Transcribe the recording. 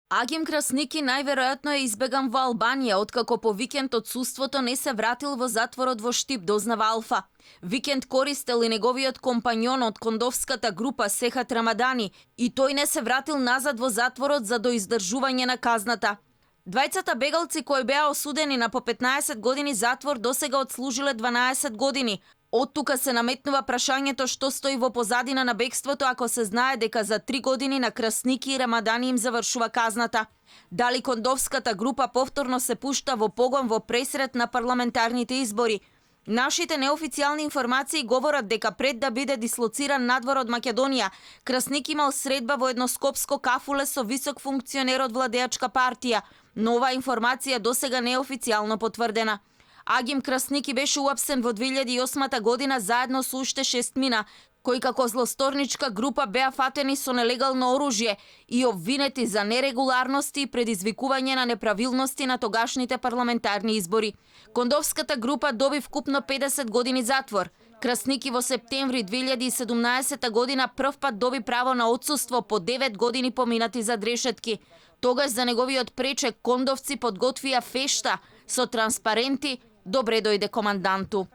Агим Красники најверојатно е избеган во Албанија, откако по викенд одсуството не се вратил во затворот во Штип, дознава Алфа. Викенд користел и неговиот компањон од кондовската група Сехат Рамадани и тој не се вратил назад во затворот за доиздржување на казната. Двајцата бегалци кои беа осудени на по 15 години затвор досега отслужиле 12 години. Од тука се наметнува прашањето што стои во позадина на бегството ако се знае дека за 3 години на Красники и Рамадани им завршува казната. Дали кондовската група повторно се пушта во погон во пресрет на парламентарните избори? Нашите неофицијални информации говорат дека пред да биде дислоциран надвор од Македонија, Красник имал средба во едно скопско кафуле со висок функционер од владеачка партија, но оваа информација досега не е официјално потврдена. Агим Красники беше уапсен во 2008 година заедно со уште 6 мина, кои како злосторничка група беа фатени со нелегално оружје и обвинети за нерегуларности и предизвикување на неправилности на тогашните парламентарни избори. Кондовската група доби вкупно 50 години затвор. Красники во септември 2017 година првпат доби право на отсуство по 9 години поминати за решетки. Тогаш за неговиот пречек кондовци подготвија фешта со транспаренти "Добре дојде команданту".